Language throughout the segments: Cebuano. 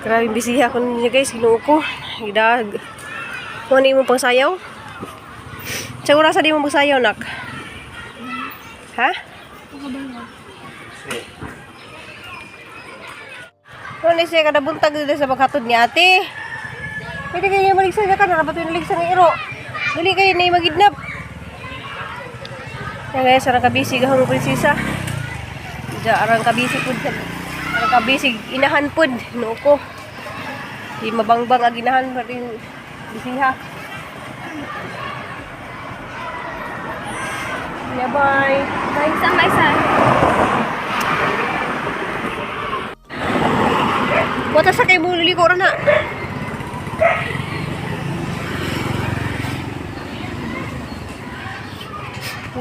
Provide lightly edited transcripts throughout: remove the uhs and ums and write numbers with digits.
Grabe bisiha ko ninyo, guys, Ginoo ko. Gidag. Kung ano imong pangsayaw? Sa oras di mo pangsayaw, nak? Ha? Ano ni siya kada buntag dito sa paghatod ni ate? Pwede kayo niya maligsan ka na, rapat yung naligsan ng iro. Dali kayo na magidnap. Yan guys, arang kabisi gahong prinsesa. Diya, arang kabisi pud. Arang kabisi, inahan pud. Noo ko. Di mabangbang ang inahan pa rin bisiha. Yeah, bye. Bye sa may sa. Wata sa kay mo liliko ra na.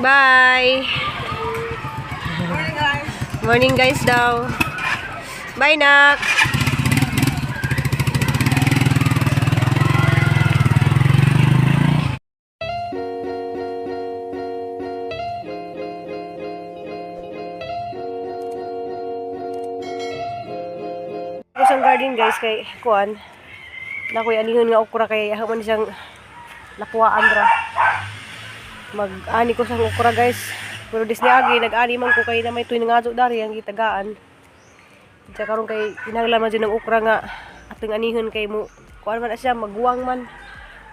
Bye. Morning, guys. Morning, guys daw. Bye, nak. Ako sa garden, guys, kay kuan. Nakoy anihon nga okra kay man siyang lapuaan ra. Mag-ani ko sa okra, guys. Pero dis niagi nag-ani man ko kay na may tuwing ngadto dari ang gitagaan. Diya karon kay kinahanglan man jud ng okra nga atong anihon kay mo kuan man na siya maguwang man.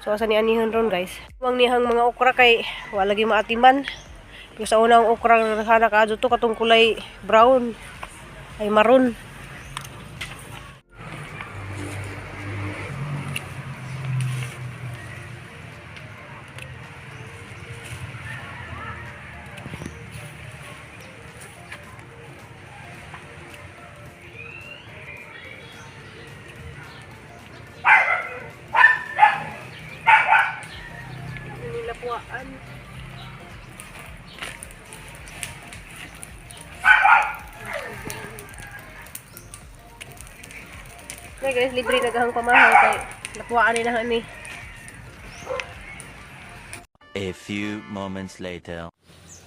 So asa ni anihon ron, guys. Guwang niyang mga okra kay wala lagi maatiman. Pero sa unang okra nga sana kaadto to katong kulay brown ay maroon. Nilapuan. Hey guys, libre nagahang pamahaw kay lapuan ni na ni. A few moments later.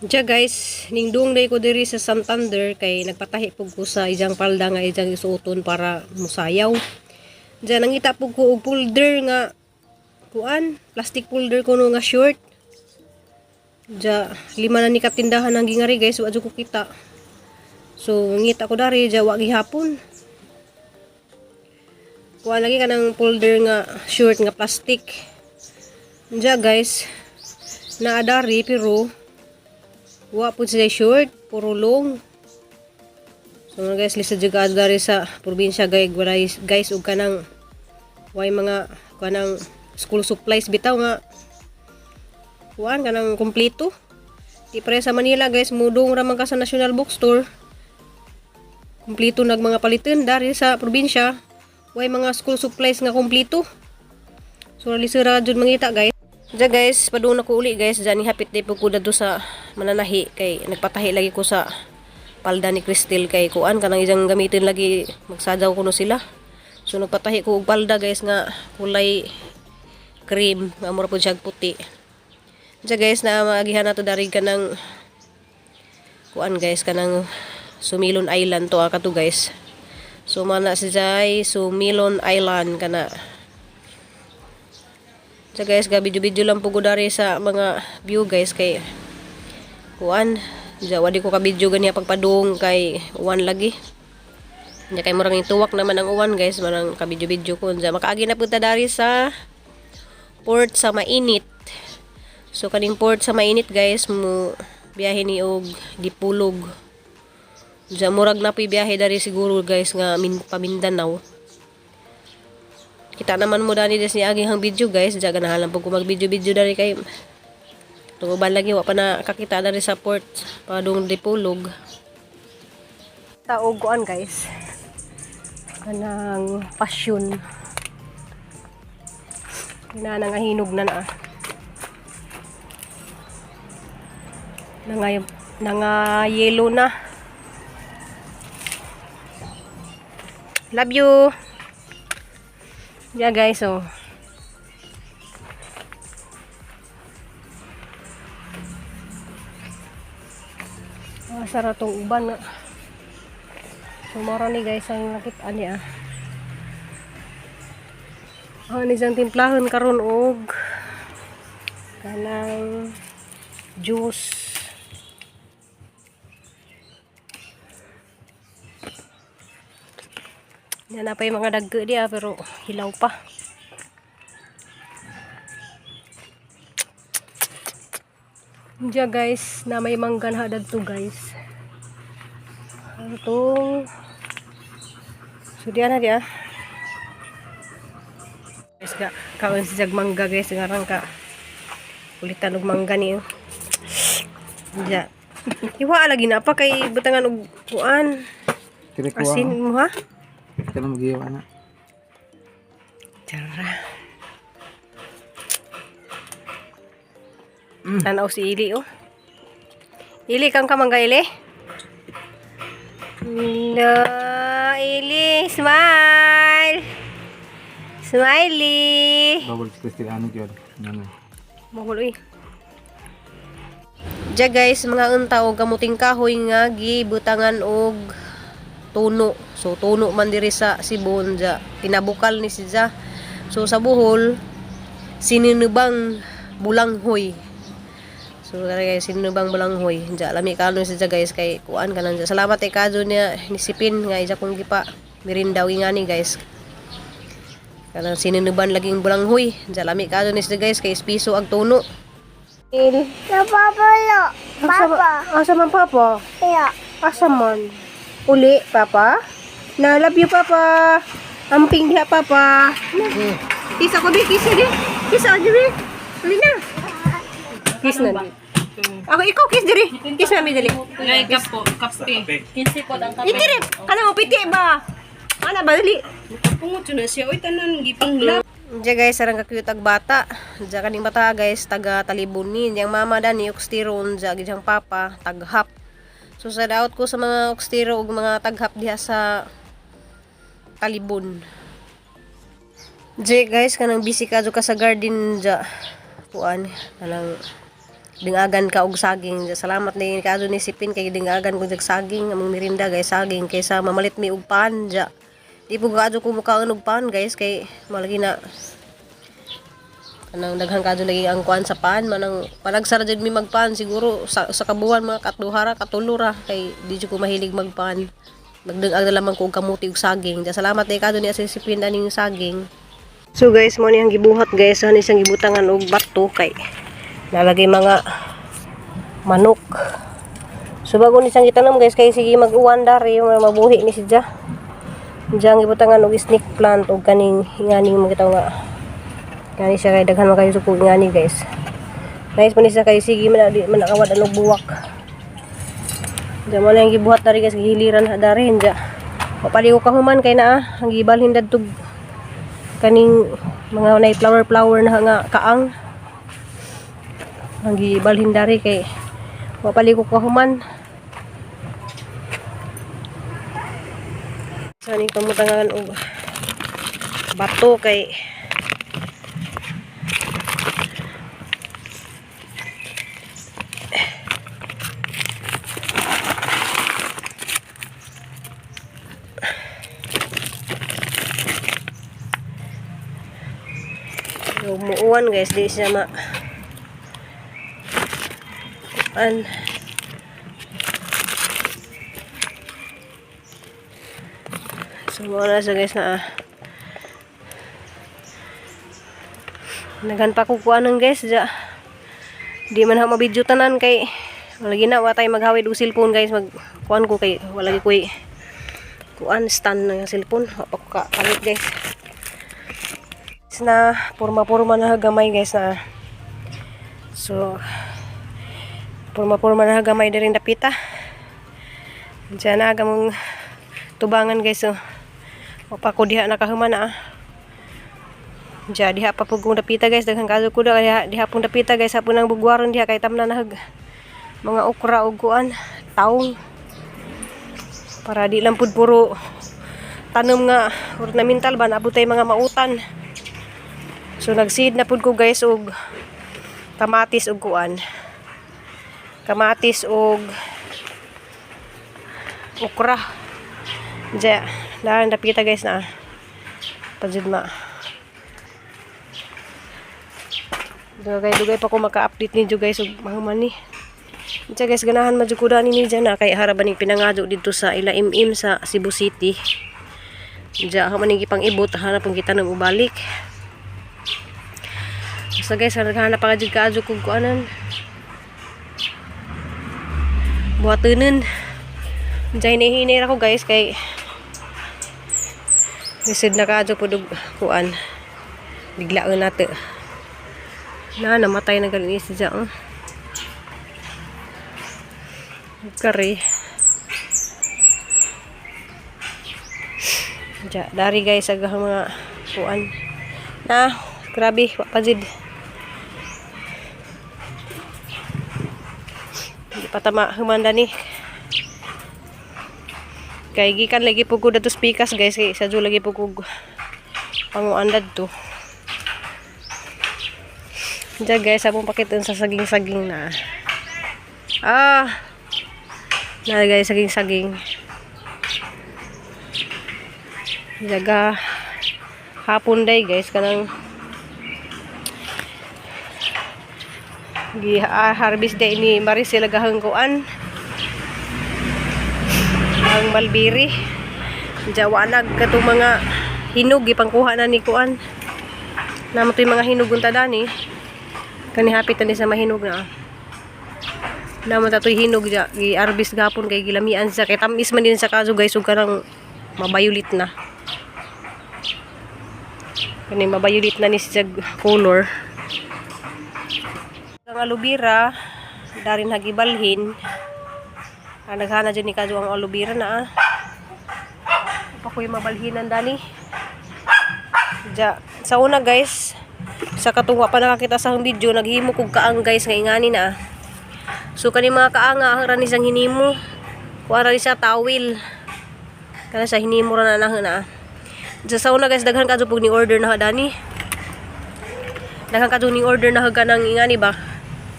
Diya guys, ningdung day ko diri sa Santander kay nagpatahi pug ko sa ijang palda nga ijang isuoton para musayaw. Diya nangita pug ko og folder nga kuan, plastic folder kuno nga short. Diya lima na ni katindahan ang gingari, guys, wa jud ko kita. So ngita ko dari diya wa gihapon. Kuan lagi kanang folder nga short nga plastic. Diya guys, naadari pero wa po sila short, puro long. So mga guys, lisa jud ka dari sa probinsya guys, wala guys og kanang way mga kanang school supplies bitaw nga kuan kanang kompleto. Di pare sa Manila, guys, mudong ra man ka sa National Bookstore. Kompleto nag mga palitan dari sa probinsya. Way mga school supplies nga kompleto. So lisura jud mangita, guys. Diya guys, padung na ko uli, guys, diyan hapit day pud ko dadto sa mananahi kay nagpatahi lagi ko sa palda ni Cristel kay kuan kanang iyang gamitin lagi magsadyaw kuno sila. So nagpatahi ko og palda, guys, nga kulay cream nga mura pud siya og puti. Diya guys, na maagihan nato dari kanang kuan guys, kanang Sumilon Island to ah, kato, guys. So mana si Jai Sumilon Island kana. So guys, ga video-video lang po ko dari sa mga view, guys, kay kuan. Diya wadi ko ka video ganiya pagpadung kay uwan lagi. Nya kay murang tuwak naman ang uwan, guys, manang ka video-video ko. Diya makaagi na punta dari sa port sa Mainit. So kaning port sa Mainit, guys, mo biyahe ni og Dipulog. Diya murag na po'y biyahe dari siguro, guys, nga pa Mindanao. Kita naman mo dani des ni aging hang video, guys. Diya ganahan lang po ko mag video video dari kay tunguban lagi wa pa na kakita dari sa port padung Dipulog. Taog kuan, guys. Kanang passion. Kinana nga hinog na na. Nanga nanga yellow na. Love you. Yeah guys, oh. Ah, sarap tong uban na. So, mora ni guys ang nakita niya. Oh, ni siyang timplahon karon og kanang juice. Yan na pa yung mga dagko diya pero hilaw pa. Diya guys, na may mangga na dagto guys. Ano tong. So diya na diya. Guys, ka kaon si jag mangga guys, ngarang ka. Ulitan og mangga niyo. Diya. Iwa lagi na pa kay butangan og kuan. Kini ko Asin mo ha? Kaya magiwa na. Tara. Tanaw si Ili oh. Ili kang kamangga Ili. No, Ili, smile. Smiley. Bubble si Cristiano gyud. Ano? Mahuloy. Diya guys, mga unta og kamuting kahoy nga gibutangan og tuno. So tuno man diri sa Sibon dya. Tinabukal ni siya. So sa Bohol, sininubang bulanghoy. So tara guys, sinunubang bulanghoy. Diya lami kanon siya guys kay kuan kanan dya. Salamat kay kadyo niya nisipin nga isa kong gipa mirindaw ingani guys. Kanang sinunuban laging bulanghoy. Diya lami kadyo ni siya guys kay ispiso ag tuno. Il. Napapalo. Papa. Asa man papa? Iya. Asa man? Uli, papa? Na love you, papa. Amping diha, papa. Kiss ako, bi. Kiss di. Kiss ako, di. Uli na. Kiss na, di. Ako, ikaw, kiss diri. Kiss na, mi, dali. Ngay kapo, kape. Hindi rin. Kana mo, piti ba? Ana ba, dali. Pungot na siya. Uy, tanan, gipang Diya guys, sarang ka-cute ag bata. Diya kaning bata guys, taga Talibon ni. Diyang mama dani, Oxtero, diya gidiyang papa, taghap. So sa out ko sa mga Oxtero ug mga taghap diha sa Talibon. Diya guys, kanang busy ka ka sa garden diya. Kuan, kanang dingagan ka og saging. Diya, salamat ni kaadto ni Sipin kay dingagan ko jag saging among merinda guys, saging kaysa mamalit mi og pan diya. Di po kaadto ko mukaon og pan guys kay malagi na kanang daghan kadto naging ang kuan sa pan manang panagsara jud mi magpan siguro sa kabuan mga katduhara katulura kay di jud ko mahilig magpan magdengag na lamang ko og kamuti og saging. Diya, salamat day kadto ni asisipin aning saging. So guys, mo ni ang gibuhat guys, ani siyang gibutangan og bato kay nalagay mga manok. So bago ni siyang gitanom guys kay sige mag-uwan dari mga mabuhi ni siya. Diyan gibutangan og snake plant og kaning nganing mga nga. Ngani siya kay daghan man kayo suko ngani guys. Nice man ni siya kay sige man di man nakawad anong buwak. Diyan mo na yung gibuhat dari guys, gihiliran ha dari diyan. Papaligo ka human kay naa ang gibalhin dadtog kaning mga nay flower flower na nga kaang. Ang gibalhin dari kay mapaligo ka human. So ning pamutangan og bato kay umuuwan guys, di siya ma an. So mao na siya guys na ah. Naghan pa ko kuanon guys ja. Di man ha mabidyo tanan kay lagi na wa tay maghawid og cellphone guys, mag kuan ko kay wala gyud koy kuan stand ng cellphone. Wa pa ko ka palit guys. Na porma-porma na gamay guys na. So porma-porma na gamay diri dapita. Diyan na gamong tubangan guys oh. Wa pa ko diha nakahuman ah. Diya diha pa pug kong dapita guys, daghan kaso ko diha diha pong dapita guys, hapon ang bugwaron diha kay tamna nahag mga okra ug kuan taong para di lang pud puro tanom nga ornamental ba naabot tay mga mautan. So nagseed na pud ko guys og kamatis ug kuan. Kamatis og okra. Diya, daan dapita guys na. Pajud ma. Dugay-dugay pa ko maka-update ninyo, guys, ug mahuman ni. Diya guys, ganahan man jud ko dani ni dyan na kay haraban ning pinangadyo dito sa ila MM sa Cebu City. Diya ako man ning gipang ibot, hanap ang kita ng ubalik. Basta guys, hanap pa ka jud kaadyo kog kuanan. Buhatunan. Diya hinihinay ra ko, guys, kay lisod na kaadyo pud og kuan. Biglaan nato. Na namatay na galing siya oh. Kari. Diya, dari guys, agahang mga kuan. Na, grabe, wa pa jud. Hindi pa tama humanda ni. Kay gikan lagi po ko dato pikas, guys, kay sa lagi po ko panguan to. Diya guys, among pakitin sa saging-saging na. Ah. Na guys, saging-saging. Jaga hapon day guys, kanang gi harvest day ni Maricel gahang kuan. Ang malbiri. Jawa nag katong mga hinog gipangkuha na ni kuan. Namo to yung mga hinog unta dani. Kani hapit ni sa mahinog na. Namo ta to'y hinog ja, gi-harvest gapon kay gilamian siya kay tamis man din sa kaso guys, ug kanang mabayulit na. Kani mabayulit na ni siya color. Ang aloe vera darin hagibalhin. Ang naghana dyan ni kadyo ang aloe vera na ah. Pa ko'y mabalhinan dani. Ja, sa una guys, sa katong wa pa nakakita sa akong video, naghimo kog kaang guys nga ingani na. Ah. So kani mga kaanga ang rani siyang hinimo. Kuha ra ni siya tawil. Kana sa hinimo ra na na. Ah. Ja, sa una guys, daghan kadyo pug ni order na dani. Daghan kadyo ni order na kanang ingani ba?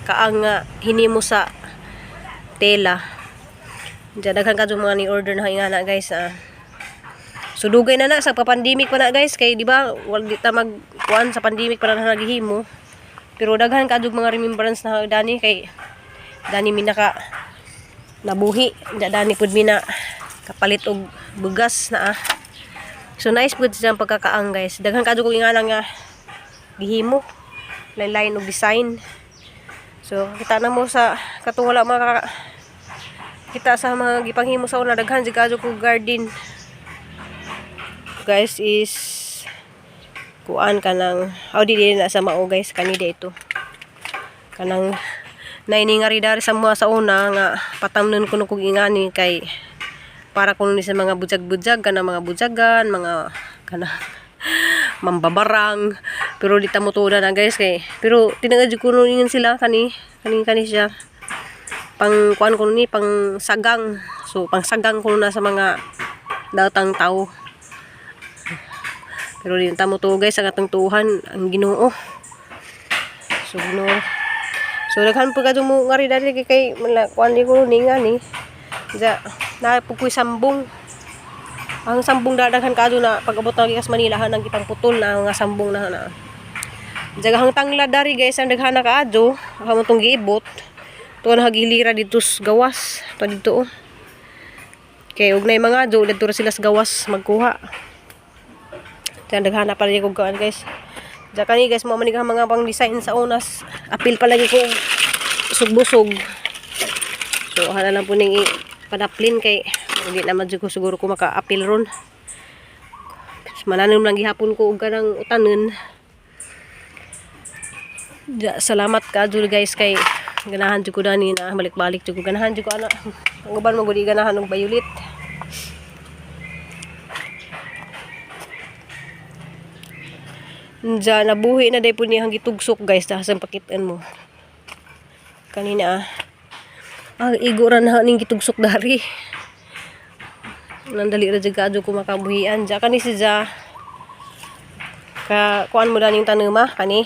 Kaang nga hinimo sa tela. Ja, daghan kadyo mga ni order na ingana guys ah. So dugay na na sa pa-pandemic pa na guys, kay di ba wal di ta mag kuan sa pandemic pa na naghihimo. Pero daghan kadyo mga remembrance na dani kay dani mi naka nabuhi, da dani pud mi na kapalit og bugas na ah. So nice pud siya ang pagkakaang guys. Daghan kadyo kog ingana nga gihimo. Lain-lain og design. So kita na mo sa katong wala maka kita sa mga gipanghimo sa una, daghan jud kadyo kog garden guys, is kuan kanang aw di di na sa mao guys, kani di ito kanang naini nga ridari sa mga sa una nga patamnon kuno kog ingani kay para kuno ni sa mga budyag-budyag, kanang mga budyagan, mga kanang mambabarang, pero di ta motuda na guys kay pero tinangad jud kuno ingon sila kani kani kani siya pang kuan kuno ni pang sagang, so pang sagang kuno na sa mga datang tao, pero di ta mo to guys, ang atong tuhan ang Ginoo. So Ginoo. So daghan pud kadto mo ngari dali kay kay mala kuan ni ko ni nga ni. Ja na pud ko'y sambong. Ang sambong dadaghan kadto na pag-abot na gikas Manila hanang gipang putol na nga sambong na na. Jagahang tangla dari guys ang daghan na kaadyo, amo tong giibot. Tuwa na hagilira dito sa gawas, to dito oh. Kay og nay mga adyo didto ra sila sa gawas magkuha. Kaya naghana pa rin ko gaan guys. Diyan kani guys, mo man mga pang design sa unas. Apil pa lagi ko sugbusog. So hana lang po ning padaplin kay hindi naman jud ko siguro ko maka-apil ron. Mananom lang gihapon ko og kanang utanon. Ja, salamat ka jud guys kay ganahan jud ko dani na balik-balik jud ko, ganahan jud ko ana. Ang uban mo gud ganahan og bayulit. Diyan, nabuhi na day po niya ang gitugsok guys. Dahil sa pakitaan mo. Kanina ah. Ang igo ra na ning gitugsok dari. Nandali ra jud kaadyo ko makabuhian. Diyan kani si Ja. Ka kuan mo daning tanuma kani.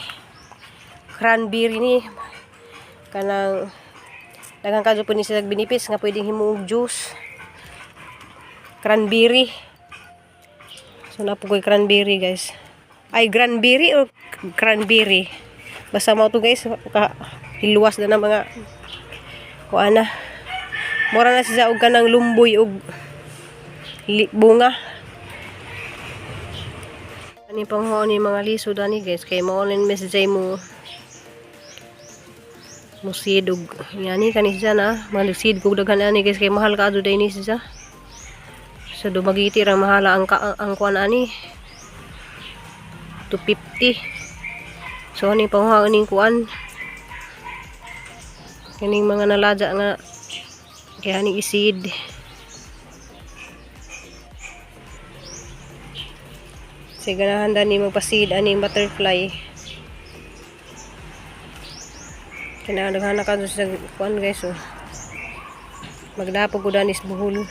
Cranberry ni. Kanang daghang kadyo po ni sila binipis nga pwedeng himuog juice. Cranberry. So napo ko'y cranberry guys. Ay, cranberry or cranberry. Basta mao to guys, ka hiluwas na ng mga kuan na. Mura na siya og kanang lumboy og bunga. Ani pang ni mga liso dani guys kay mao ni Miss J mo musid og yani kani siya na malisid kog daghan ani guys kay mahal kaadto day ni siya. Sa Dumaguete ra mahala ang ang kuan ani 250. So ani panghuha ning kuan kaning mga naladya nga kaya ni isid. Sige, ganahan ni magpasid ani butterfly. Kailangan daghan na ka sa kuan guys oh. Magdapog ko danis buhol.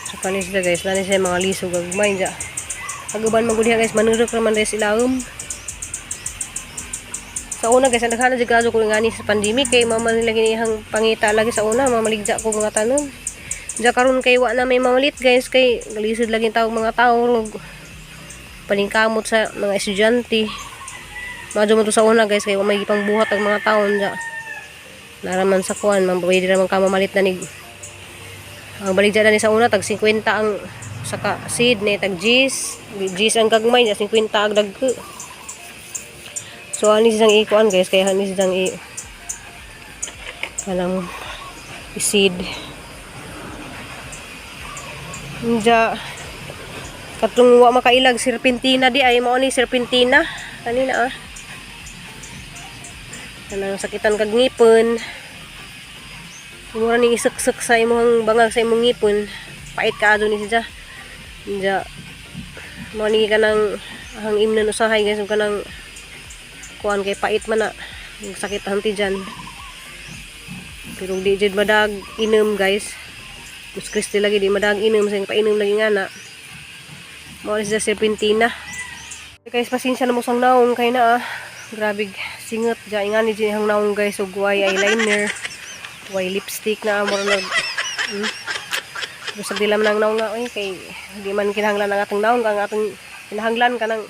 So kanis sila guys, nani siya mga liso gagmay dya. Aguban man gud guys, manurok raman guys ilawom. Sa una guys, ang daghan na jud kaso ko ngani sa pandemic kay mama nila ginihang pangita lagi sa una, mamaligja ko mga tanom. Diya karon kay wa na may mamalit guys kay galisod lagi tawag mga tao ug palingkamot sa mga estudyante. Madyo mo to sa una guys kay wa may gipangbuhat ang mga taon diya. Naraman sa kuan, man pwede raman ka mamalit na ni ang baligya na ni sa una tag 50 ang saka seed ni tag G's, G's ang gagmay niya 50 ang dagko. So ani siyang ikuan guys kaya ani siyang i kanang isid. Nja katong wa makailag serpentina di ay mao ni serpentina kanina ah. Kanang sakitan kag ngipon. Mura ning isuksok sa imong bangag sa imong ngipon. Pait ka ni siya. Nja mao ni kanang ang imnon usahay guys ug kanang kuan kay pait man na. Ang sakit ang tiyan. Pero di jud madag inom guys. Mas Kristi lagi di madag inom sa painom lagi nga na. Mao ni siya serpentina. Guys, pasensya na mo sang naong kay na ah. Grabe singot dya ingani jud ang naong guys ug way eyeliner, way lipstick na mura nag Pero sa dilam ng naong nga oy kay di man kinahanglan ang atong naong, ang atong kinahanglan kanang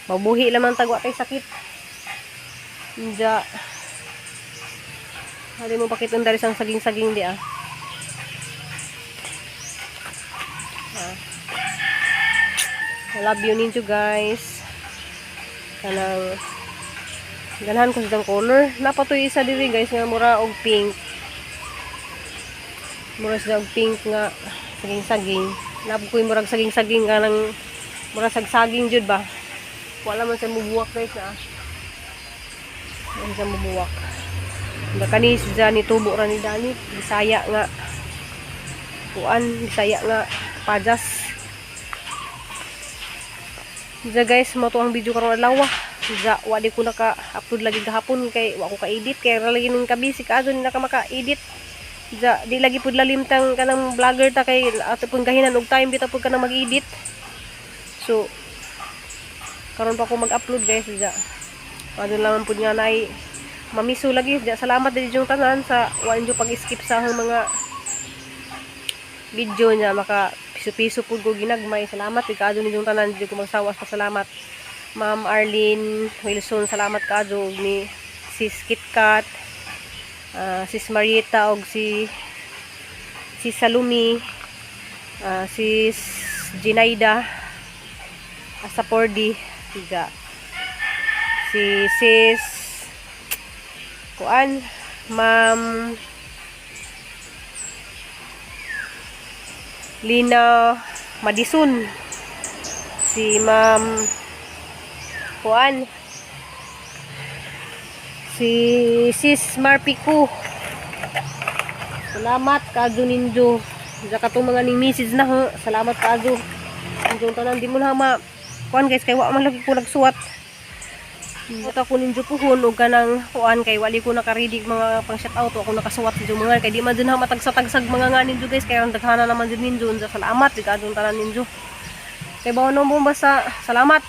mabuhi lamang tagwa tay sakit. Inja. Hali mo pakitong dari sang saging-saging di ah. Ah. I love you ninyo guys. Kanang ganahan ko sa color. Napatoy isa diri guys nga mura og pink. Mura siya og pink nga saging-saging. Napkoy murag saging-saging kanang mura sagsaging jud ba. Wala man siya mubuwak guys ah. Wala siya mubuwak. Kani siya ni tubo ra ni Dani, Bisaya nga kuan, Bisaya nga pajas. Diya guys, mo to ang video karong adlaw. Diya, wa di ko naka-upload lagi gahapon kay wa ko ka-edit kay ra lagi ning kabisi kaadto ni naka maka-edit. Diya, di lagi pud lalim tang kanang vlogger ta kay ato pud gahinan og time bitaw pud kanang mag-edit. So karon pa ko mag-upload guys diya. Adto lang pud nga nay mamiso lagi diya. Salamat din yung tanan sa wa ninyo pag-skip sa akong mga video niya maka piso-piso pud ko ginagmay. Salamat kay kaadto ninyong tanan, di ko magsawas pasalamat. Ma'am Arlene Wilson, salamat kaadto ni Sis KitKat, Sis Marieta og si si Salumi, Sis Ginaida Asapordi, siga si Sis kuan Ma'am Lina Madison, si Ma'am Kuan, si Sis Marpico. Salamat kaadto ninyo. Sa katong mga ning message na ho. Salamat kaadto. Ninyo tanan di mo na ma kuan guys kay wa man lagi ko nagsuwat. Buta ko ninyo puhon og kanang kuan kay wali ko naka-ready mga pang shout out ako nakasuwat ninyo mga kay di man dun ha matagsa-tagsag mga nga ninyo guys kay ang daghana naman jud ninyo. Unsa salamat di kaadto tanan ninyo. Kay bawon mo basta salamat.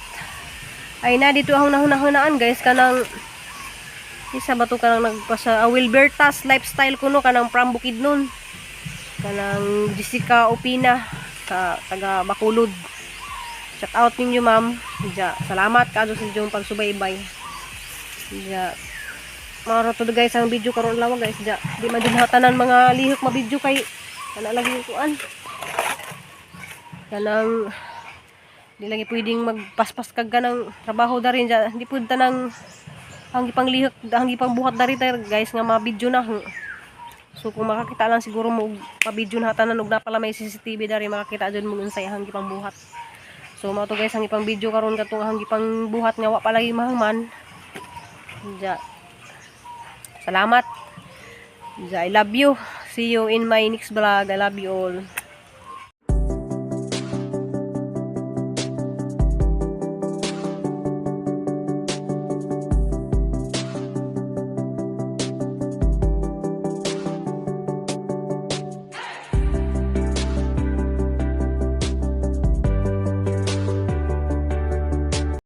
Ay na dito akong nahuna-hunaan, guys, kanang isa ba to, kanang nagpasa Wilbertas lifestyle kuno, kanang from Bukidnon, kanang Jessica Opina sa taga Bacolod. Shout out ninyo, ma'am. Ja, salamat kaadto sa inyong pagsubaybay. Ja, maro to, guys, ang video karon lawa, guys. Ja, di man jud hatanan mga lihok ma-video kay kana lagi yung kuan, kanang di lagi pwedeng magpaspas kag kanang trabaho darin. Ja, di pud tanang ang gipanglihok, ang gipangbuhat dari tayo, guys, nga ma-video na. So kung makakita lang siguro mo og pa-video na tanan ug na pala may CCTV dari, makakita jud mo unsay ang gipangbuhat. So mao to, guys, ang ipang video karon, katong ang gipangbuhat nga wa pa lagi mahangman. Ja, salamat. Ja, I love you. See you in my next vlog. I love you all.